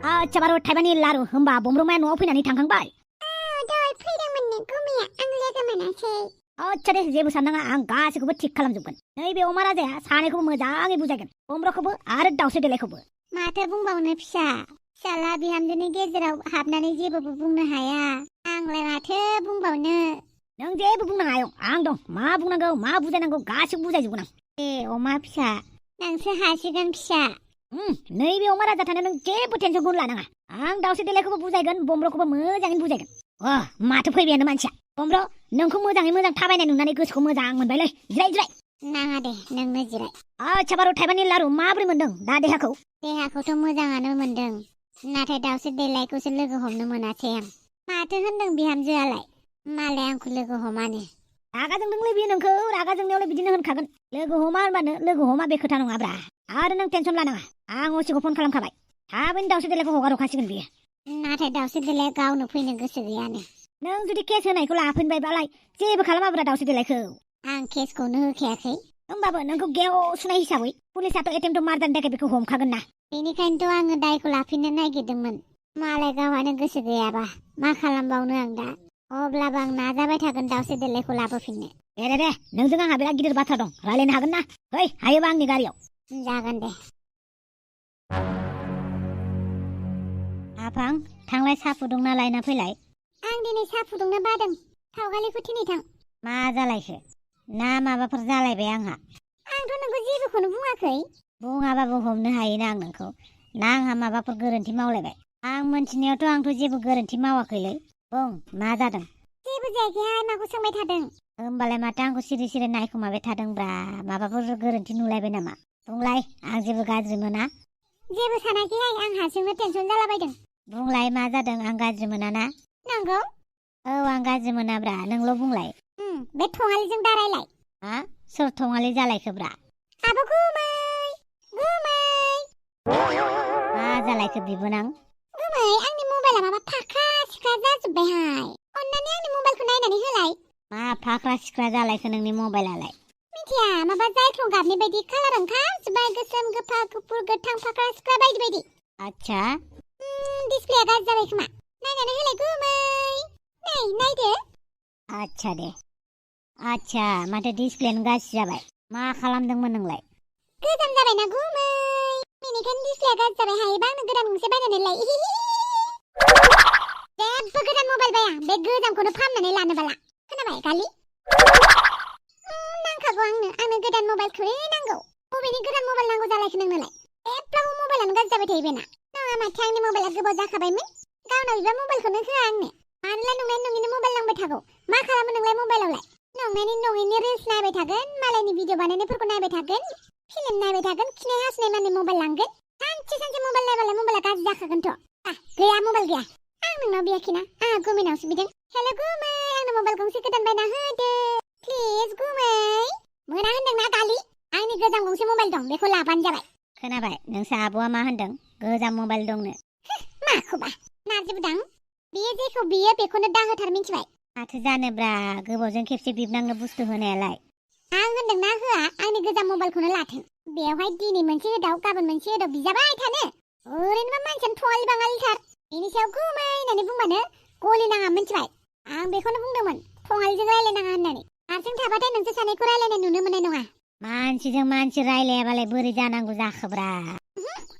अच्छा बारु थाइबानि लारु होमबा बमब्रमाया न'आव फैनानै थांखांबाय। दहाय फैदोंमोननो गुमैया आं लोगो मोनासै। अच्छा दे जेबो साननाङा आं गासैखौबो थिक खालामजोबगोन। नैबे अमा राजाया सानैखौबो मोजाङै बुजायगोन बमब्रखौबो आरो दाउस्रि देलायखौबो। माथो बुंबावनो फिसाला बिहामजोनि गेजेराव हाबनानै जेबोबो बुंनो हाया। आंलाय माथो बुंबावनो। नों जेबो बुंनाङा आयं आं दं मा बुंनांगौ मा बुजायनांगौ गासैबो बुजायजोबगोन आं। अमा फिसा नोंसो हासिगोन फिसा। नैबे अमा राजा थानायाव नों जेबो टेनसनखौनो लानाङा। आं दाउस्रि देलायखौबो बुजायगोन बमब्रखौबो मोजाङैनो बुजायगोन। माथो फैबायानो मानसिया। बमब्र नोंखौ मोजाङै मोजां थाबायनाय नुनानै गोसोखौ मोजां मोनबायलै। जिराय। नाङा दे नोंनो जिराय। अच्छा बारु थाइबानि लारु माबोरै मोनदों दा देहाखौ? देहाखौथ' मोजाङानो मोनदों नाथाय दाउस्रि देलायखौसो लोगो हमनो मोनासै आं। माथो होनदों बिहामजोआलाय मालाय आंखौ लोगो हमानो। रागा जोंदोंलै बियो नोंखौ रागा जोंनायावलाय बिदिनो होनखागोन। लोगो हमा होनबानो लोगो हमा बे खोथा नङाब्रा। आरो नों टेनसन लानाङा आं असिखौ फन खालामखाबाय। थाबैनो दाउस्रि देलायखौ हगार हरखासिगोन बियो। नाथाय दाउस्रि देलाया गावनो फैनो गोसो गैयानो। नों जुदि केस होनायखौ लाफिनबायबालाय जेबो खालामाब्रा दाउस्रि देलायखौ। आं केसखौनो होखायाखै। होमबाबो नोंखौ गेव सुनाय हिसाबै पुलिसाथ' एटेम्प्ट मार्डारनि थाखाय बेखौ हमखागोन ना। बेनिखायनोथ' आङो दायखौ लाफिननो नागिरदोंमोन। मालाय गावहानो गोसो गैयाबा मा खालामबावनो आं दा। अब्लाबो आं नाजाबाय थागोन दाउस्रि देलायखौ लाबोफिननो। दे नोंजों आंहा बिराद गिदिर बाथ्रा दं रायलायनो हागोन ना? फै हायोबा आंनि गारियाव। जागोन दे। आफां थांलाय साहा फुदुंना लायना फैलाय। आं दिनै साहा फुदुंनो बादों। सावगालिखौ थिनै थां। मा जालायखो? ना माबाफोर जालायबाय आंहा? आंथ' नोंखौ जेबोखौनो बुङाखै। बुङाबाबो हमनो हायोना आं नोंखौ। ना आंहा माबाफोर गोरोन्थि मावलायबाय? आं मोनथिनायावथ' आंथ' जेबो गोरोन्थि मावाखैलै। बुं मा जादों? जेबो जायाखैहाय माखौ सोंबाय थादों? होमबालाय माथो आंखौ सिरि सिरि नायखोमाबाय थादोंब्रा। माबाफोर गोरोन्थि नुलायबाय नामा? बुंलाय आं जेबो गाज्रि मोना। जेबो सानाखैहाय आं हारसिंनो टेनसन जालाबायदों। बुंलाय मा जादों आं गाज्रि मोनाना? नंगौ। औ आं गाज्रि मोनाब्रा नोंल' बुंलाय। बे थङालिजों दारायलाय। हा सोर थङालि जालायखोब्रा? आब' गुमै। मा जालायखो बिबोनां? गुमै आंनि मबाइला माबा फाख्रा सिख्रा जाजोब्बायहाय। अन्नानै आंनि मबाइलखौ नायनानै होलाय। मा फाख्रा सिख्रा जालायखो नोंनि मबाइलालाय? मिथिया माबा जायख्लं गाबनि बायदि कालार ओंखारजोब्बाय गोसोम गोफा गुफुर गोथां फाख्रा सिख्रा बायदि। आच्छा। डिसप्लेया गाज्रि जाबाय खोमा। नायनानै होलाय गुमै। नायदो। आच्छा दे। आच्छा माथो डिसप्लेयानो गाज्रि जाबाय। मा खालामदोंमोन नोंलाय? गोजाम जाबायना गुमै। बेनिखायनो डिसप्लेया गाज्रि जाबाय। हायोबा आंनो गोदान गंसे बायनानै लाय। जेबो गोदान मबाइल बाया बे गोजामखौनो फाहामनानै लानोबाला। खोनाबाय गालि? नांखागौ आंनो गोदान मबाइलखौनो नांगौ। बबेनि गोदान मबाइल नांगौ जालायखो नोंनोलाय? जेब्लाबो मबाइलानो गाज्रि जाबाय थायो बेना। नङा माथो आंनि मबाइला गोबाव जाखाबायमोन। गावनाव बिबा मबाइलखौनो होआ आंनो। मानोलाय नङैनो मबाइल नांबाय थागौ? मा खालामो नोंलाय मबाइलावलाय? नङैनो रिल्स नायबाय थागोन, मालायनि भिडिअ बानायनायफोरखौ नायबाय थागोन, फिल्म नायबाय थागोन, खिनाय हासुनाय माने मबाइल लांगोन। सानसे मबाइल नायबालाय मबाइला गाज्रि जाखागोनथ'। गैया मबाइल गैया। आं नोंनाव बियाखैना आंहा गुमैनावसो बिदों। हेल' गुमै आंनो मबाइल गंसे गोदान बायना होदो। प्लिज गुमै। मोना होनदोंना गालि? आंनि गोजाम गंसे मबाइल दं बेखौ लाबानो जाबाय। खोनाबाय नोंसा आब'आ मा होनदों? गोजाम मबाइल दंनो। माखौबा नारजि बुदां। बियो जेखौ बियो बेखौनो दाहोथार मिथिबाय। माथो जानोब्रा गोबावजों खेबसे बिबनांनो बुस्थु होनायालाय। आं होनदोंना होआ आंनि गोजाम मबाइलखौनो लाथों। बेवहाय दिनै मोनसे होदाव गाबोन मोनसे होदाव बिजाबाय थानो। ओरैनोबा मानसियानो थङालि बाङालिथार। बेनि सायाव गुमै होननानै बुंबानो गलि नाङा मिथिबाय। आं बेखौनो बुंदोंमोन थङालिजों रायलायनाङा होननानै। हारसिं थाबाथाय नोंसोर सानैखौ रायलायनाय नुनो मोननाय नङा। मानसिजों मानसि रायलायाबालाय बोरै जानांगौ जाखोब्रा?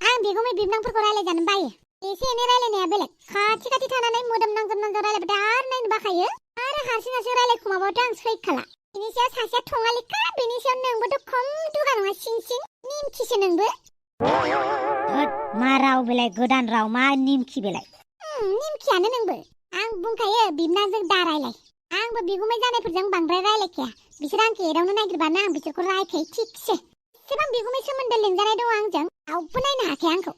आं बिगुमै बिबनांफोरखौ रायलायजानो बायो। एसे एनै रायलायनाया बेलेग। खाथि थानानै मोदोम नांजोब रायलायबाथाय आरो नायनो बाखायो। आरो हारसिं रायलायखुमाबाथ' आं सैखाला। बेनि सायाव सासेया थङालिखा बेनि सायाव नोंबोथ' खम दुगा नङा सिं निमखिसो नोंबो। मा राव बेलाय गोदान राव मा निमखि बेलाय? निमखियानो नोंबो। आं बुंखायो बिबनांजों दा रायलाय। आंबो बिगुमै जानायफोरजों बांद्राय रायलायखाया। बिसोर आंखौ एदावनो नागिरबानो आं बिसोरखौ रायखायो थिगसे। एसेबां बिगुमै सोमोन्दो लिंजानाय दं आंजों रावबो नायनो हाखाया आंखौ।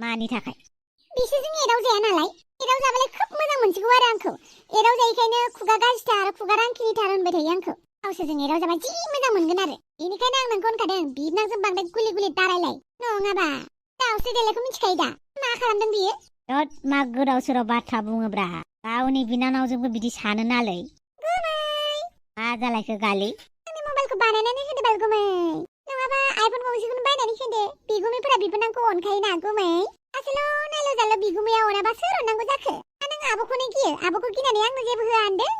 मानि थाखाय? बिसोरजों एदाव जाया नालाय। एदाव जाबालाय खोब मोजां मोनसिगौ आरो आंखौ। एदाव जायैखायनो खुगा गाज्रिथार खुगा रांखिनिथार होनबाय थायो आंखौ। गावसोरजों एदाव जाबा जि मोजां मोनगोन आरो। बेनिखायनो आं नोंखौ होनखादों बिबनांजों बांद्राय गुलि दारायलाय। नङाबा दाउस्रि देलायखौ मिथिखायो दा मा खालामदों बियो? मा गोदाव सोराव बाथ्रा बुङोब्रा। गावनि बिनानावजोंबो बिदि सानो नालै। मा जालायखो गालि? आंनि मबाइलखौ बानायनानै होदो बाल गुमै। नङाबा आइफन गंसेखौनो बायनानै होदो। बिगुमैफोरा बिबोनांखौ अनखायोना गुमै। आसोलाव नायल' जाल' बिगुमाया अनाबा सोर अननांगौ जाखो? नों आब'खौनो गियो, आब'खौ गिनानै आंनो जेबो होआ होनदों।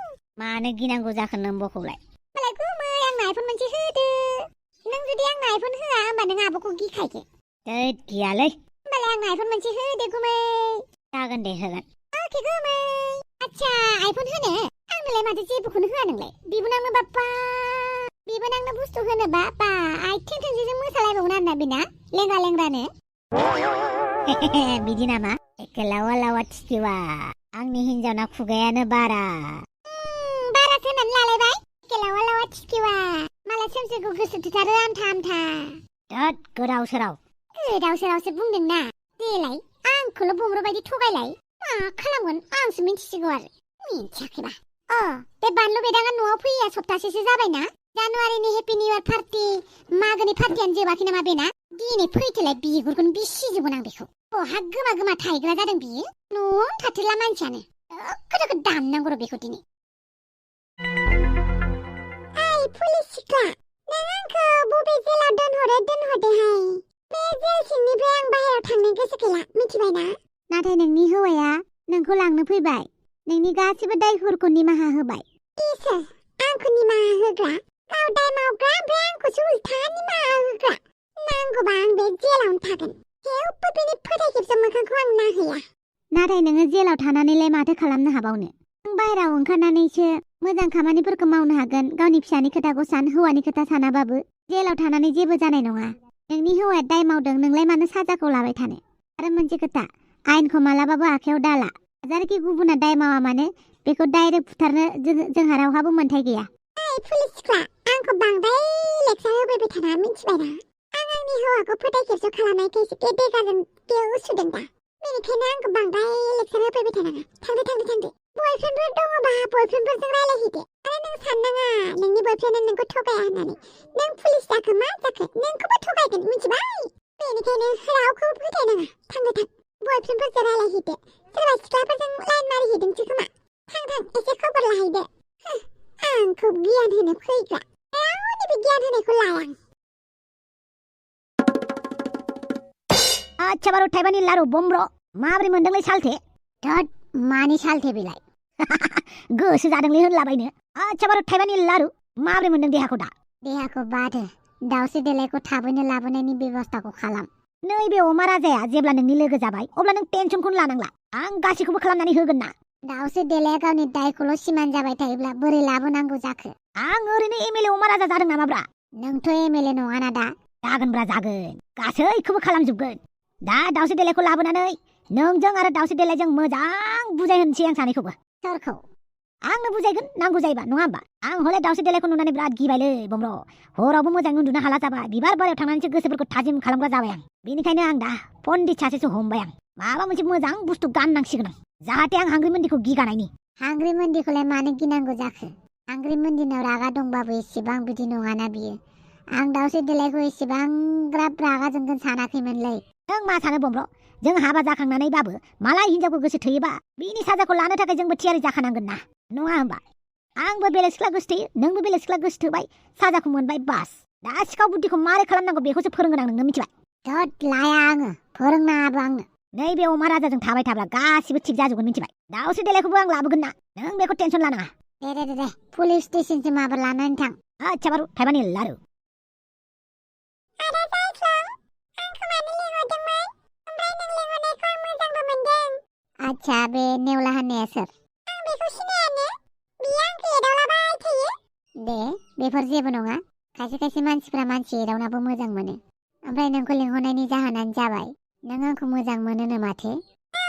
मानो गिनांगौ जाखो नोंबोखौलाय? मालाय गुमै आंनो आइफन मोनसे होदो। नों जुदि आंनो आइफन होआ होमबा नों आब'खौ गिखायो। थोद गियालै। होमबालाय आंनो आइफन मोनसे होदो गुमै। जागोन दे होगोन। अके गुमै। आच्छा आइफन होनो? आंनोलाय माथो जेबोखौनो होआ नोंलाय? बिबोनांनो बाप्पा। बिबोनांनो बुस्थु होनोबा बा आथिं थोंसेजों मोसालायबावनो आरोना बेना लेंग्रा लेंग्रानो। बिदि नामा? एखे लावा लावा थिखिवा। आंनि हिन्जावना खुगायानो बारा। बारासो होननानै लालायबाय। एखे लावा लावा थिखिवा। मालाय सोमसोरखौ गोसो थोथारो आमथा आमथा। थोद गोदाव सोराव। गोदाव सोरावसो बुंदोंना। देलाय आंखौल' बम्ब्र बायदि थगायलाय। मा खालामगोन आंसो मिन्थिसिगौ आरो। मिन्थियाखैबा। बे बानलु बेदाङा न'आव फैया सप्तासेसो जाबायना। जानुवारिनि हेपि निउ इयार पार्टि, मागोनि पार्टियानो जोबाखै नामा बेना? दिनै फैथोलाय बिगुरखौनो बिसिजोबगोन आं बेखौ। बहा गोमा गोमा थाहैग्रा जादों बियो? न'आवनो थाथेरला मानसियानो। दोखो दोखो दाननांगौ र' बेखौ दिनै। ओइ पुलिस सिख्ला, नों आंखौ बबे जेलाव दोनहरदोहाय? बे जेल सिंनिफ्राय आं बाहेरायाव थांनो गोसो गैला, मिथिबायना? नाथाय नोंनि हौवाया नोंखौ लांनो फैबाय। नोंनि गासिबो दायफोरखौ निमाहा होबाय। इसोर, आंखौ निमाहा होग्रा? गाव दाय मावग्रा ओमफ्राय आंखौसो उल्था निमाहा होग्रा। नांगौबा आं बे जेलावनो थागोन। जेबो बेनि फोथायखेबस मोखांखौ आं नाहैया। नाथाय नोङो जेलाव थानानैलाय माथो खालामनो हाबावनो? नों बाहेरायाव ओंखारनानैसो मोजां खामानिफोरखौ मावनो हागोन। गावनि फिसानि खोथाखौ सान, हौवानि खोथा सानाबाबो। जेलाव थानानै जेबो जानाय नङा। नोंनि हौवाया दाय मावदों, नोंलाय मानो साजाखौ लाबाय थानो? आरो मोनसे खोथा, आयेनखौ मालाबाबो आखायाव दाला। हाजारखि गुबुना दाय मावा मानो बेखौ डाइरेक्ट बुथारनो जोंहा रावहाबो मोन्थाय गैया। ओइ पुलिस सिख्ला, आंखौ बांद्राय लेक्सार होबाय थानाङा, मिथिबायना? आं आंनि हौवाखौ फोथायखेबस खालामनायखायसो बे बेगाजों बेयाव उसुदों दा। बेनिखायनो आंखौ बांद्राय लेक्सार होबाय थानाङा। थांदो। बयफ्रेन्डफोर दङबा बयफ्रेन्डफोरजों रायलायहैदो। आरो नों साननाङा नोंनि बयफ्रेन्डआ नोंखौ थगाया होननानै। नों पुलिस जाखो मा जाखो नोंखौबो थगायगोन, मिथिबाय? बेनिखायनो रावखौबो फोथायनाङा। थां। बयफ्रेन्डफोरजों रायलायहैदो। सोरबा सिख्लाफोरजों लाइन मारिहैदोंसो खोमा। थां एसे खबर लाहैदो। आंखौ गियान होनो फैग्रा। रावनिबो गियान होनायखौ लाया आं। आच्छा बारु थाइबानि लारु बम्ब्र माबोरै मोनदोंलै सालथे? थोद मानि सालथे बेलाय? गोसो जादोंलै होनलाबायनो। आच्छा बारु थाइबानि लारु माबोरै मोनदों देहाखौ दा? देहाखौ बादो, दाउस्रि देलायखौ थाबैनो लाबोनायनि बेबस्थाखौ खालाम। नैबे अमा राजाया जेब्ला नोंनि लोगो जाबाय अब्ला नों टेनसनखौनो लानांला। आं गासैखौबो खालामनानै होगोन ना। दाउस्रि देलाया गावनि दायखौल' सिमान जाबाय थायोब्ला बोरै लाबोनांगौ जाखो? आं ओरैनो एमएलए अमा राजा जादों नामाब्रा? नोंथ' एमएलए नङाना दा? जागोनब्रा जागोन, गासैखौबो खालामजोबगोन। दा दाउस्रि देलायखौ लाबोनानै नोंजों आरो दाउस्रि देलायजों मोजां बुजायहोनोसै आं सानैखौबो। सोरखौ? आंनो बुजायगोन नांगौ जायोबा, नङा होमबा? आं हले दाउस्रि देलायखौ नुनानै बिराद गिबायलै बम्ब्र। हरावबो मोजाङै उन्दुनो हाला जाबाय। बिबार बारियाव थांनानैसो गोसोफोरखौ थाजिम खालामग्रा जाबाय आं। बेनिखायनो आं दा पन्डित सासेसो हमबाय आं। माबा मोनसे मोजां बुस्थु गाननांसिगोन आं, जाहाथे आं हांग्रि मोन्दिखौ गिगानायनि। हांग्रि मोन्दिखौलाय मानो गिनांगौ जाखो? हांग्रि मोन्दिनाव रागा दंबाबो एसेबां बिदि नङाना बियो। आं दाउस्रि देलायखौ एसेबां ग्राब रागा जोंगोन सानाखैमोनलै। नों मा सानो बम्ब्र? जों हाबा जाखांनानैबाबो मालाय हिनजावखौ गोसो थोयोबा बिनि साजाखौ लानो थाखाय जोंबो थियारि जाखानांगोन ना, नङा होमबा? आंबो बेलेग सिख्ला गोसो थोयो, नोंबो बेलेग सिख्ला गोसो थोबाय, साजाखौ मोनबाय, बास। दा सिखाव बुद्धिखौ मारै खालामनांगौ बेखौसो फोरोंगोन आं नोंनो, मिथिबाय? थोद लाया आङो, फोरोंनाङाबो आंनो। नैबे अमा राजाजों थाबाय थाब्ला गासिबो थिग जाजोबगोन, मिथिबाय? दाउस्रि देलायखौबो आं लाबोगोन ना, नों बेखौ टेनसन लानाङा। दे पुलिस स्टेशनसिम माबा लानानै थां। आच्छा बारु थाइबानि लारु। आदा जायख्लं, आंखौ मानो लिंहरदोंमोन? ओमफ्राय नों लिंहरनायखौ आं मोजांबो मोनदों। आच्छा बे नेवला होननाया सोर? आं बेखौ सिनायानो। बियो आंखौ एदावलाबाय थायो। दे बेफोर जेबो नङा। खायसे मानसिफ्रा मानसि एदावनाबो मोजां मोनो। ओमफ्राय नोंखौ लिंहरनायनि जाहोनानो जाबाय नों आंखौ मोजां मोनोनो माथो। औ,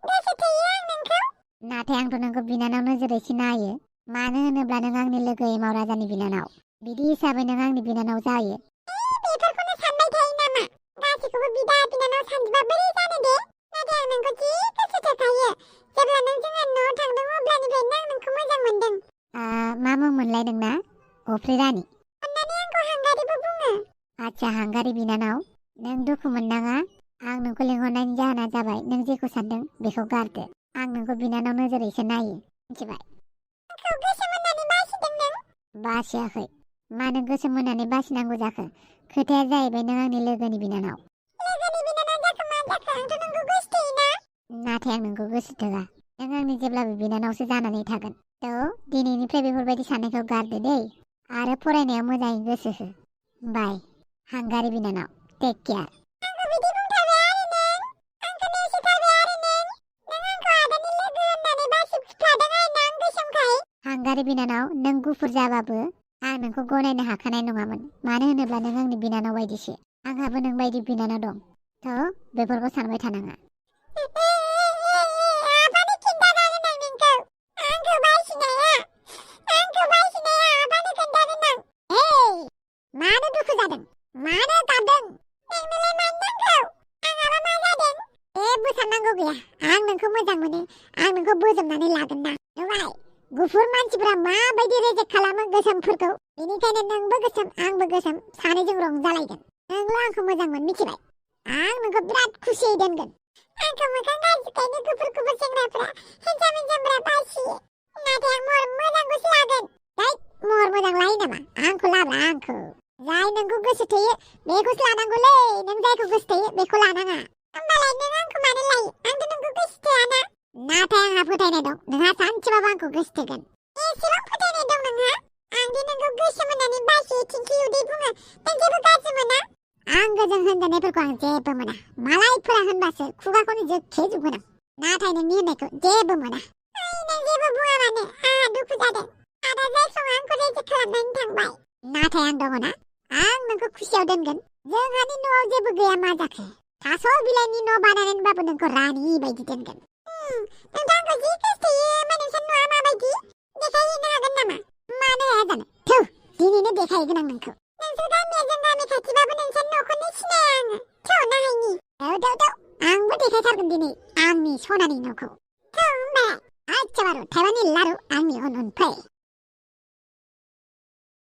गोसो थोयो आं नोंखौ। नाथाय आंथ' नोंखौ बिनानाव नोजोरैसो नायो। मानो होनोब्ला नों आंनि लोगो एमाव राजानि बिनानाव। बिदि हिसाबै नों आंनि बिनानाव जायो। बेफोरखौनो सानबाय थायो नामा? गासैखौबो बिदा बिनानाव सानजोबा बोरै जानो दे? नाथाय आं नोंखौ जि गोसो थोखायो। जेब्ला नों जोंहा न'आव थांदों अब्लानिफ्रायनो आं नोंखौ मोजां मोनदों। मा मुं मोनलाय नोंना? अफ्रि रानि। अन्नानै आंखौ हांगारिबो बुङो। आच्छा हांगारि बिनानाव, नों दुखु मोननाङा। आं नोंखौ लिंहरनायनि जाहोना जाबाय नों जेखौ सानदों बेखौ गारदो। आं नोंखौ बिनानाव नोजोरैसो नायो, मिथिबाय? आंखौ गोसोम होननानै बासिदों नों? बासियाखै। मानो गोसोम होननानै बासिनांगौ जाखो? खोथाया जाहैबाय नों आंनि लोगोनि बिनानाव। लोगोनि बिनानाव जाखो मा जाखो? आंथ' नोंखौ नाथाय आं नोंखौ गोसो थोआ नों आंनि जेब्लाबो बिनानावसो जानानै थागोन थ' दिनैनिफ्राय बेफोरबायदि साननायखौ गारदो दै आरो फरायनायाव मोजाङै गोसो हो बाय हांगारि बिनानाव टेक केयार आंखौ बिदि बुंथारबाय आरो नों आंखौ नेवसिथारबाय आरो नों आंखौ आदानि लोगो होननानै बासिख्लादों आरो ना आं गोसोमखाय हांगारि बिनानाव नों गुफुर जाबाबो आं नोंखौ गनायनो हाखानाय नङामोन मानो होनोब्ला नों आंनि बिनानाव बायदिसो आंहाबो नों बायदि बिनानाव दं थ' बेफोरखौ सानबाय थानाङा आफानो खिन्थानांगोन आं नोंखौ आंखौ बासिनाया आफानो खोन्थागोन आं मानो दुखु जादों मानो गाबदों नोंनोलाय मानो नांगौ आंहाबा मा जादों जेबो साननांगौ गैया आं नोंखौ मोजां मोनो आं नोंखौ बोजबनानै लागोन ना नुबाय गुफुर मानसिफोरा माबायदि रेजेक्ट खालामो गोसोमफोरखौ बेनिखायनो नोंबो गोसोम आंबो गोसोम सानैजों रंजालायगोन नोंल' आंखौ मोजां मोन मिथिबाय आं नोंखौ बिराद खुसियै दोनगोन आंखौ मोखां गाज्रिखायनो गुफुर गुफुर सेंग्राफोरा हिन्जाव हिन्जावफोरा बासियो नाथाय आं महर मोजांखौसो लागोन महर मोजां लायो नामा आंखौ लाब्ला आंखौ जाय नोंखौ गोसो थोयो बेखौसो लानांगौलै नों जायखौ गोसो थोयो बेखौ लानाङा होमबालाय नों आंखौ मानो लायो आंथ' नोंखौ गोसो थोआना नाथाय आंहा फोथायनाय दं नोंहा सानसेबाबो आंखौ गोसो थोगोन एसेबां फोथायनाय दं नोंहा आंदि नोंखौ गोसो मोननानै बासियो थिंखि उदै बुङो नों जेबो गाज्रि मोना आं गोजों होनजानायफोरखौ आं जेबो मोना मालायफोरा होनबासो खुगाखौनो जोख्लेबजोबगोन आं नाथाय नोंनि होननायखौ जेबो मोना नों जेबो बुङा मानो आंहा दुखु जादों आदा जाय समाव आंखौ रेजेक्ट खालामनानै थांबाय नाथाय आं दङ ना आं नोंखौ खुसियाव दोनगोन जोंहानि न'आव जेबो गैया मा जाखो थास' बिलाइनि न' बानायनानैबाबो नोंखौ रानि बायदि दोनगोन नोंथां आंखौ जि गोसोथोयो ओमफ्राय नोंसोर न'आ माबायदि देखायहैनो हागोन नामा मानो हाया जानो थौ दिनैनो देखायहैगोन आं नोंखौ नोंसोर गामिया जों गामि खाथिबाबो नोंसोर न'खौनो सिनाया आङो थौ नाहायनि थौ आंबो देखायथारगोन दिनै आंनि सनानि न'खौ थौ होमबा आच्छा बारु थाइबानि लारु आंनि उन उन फै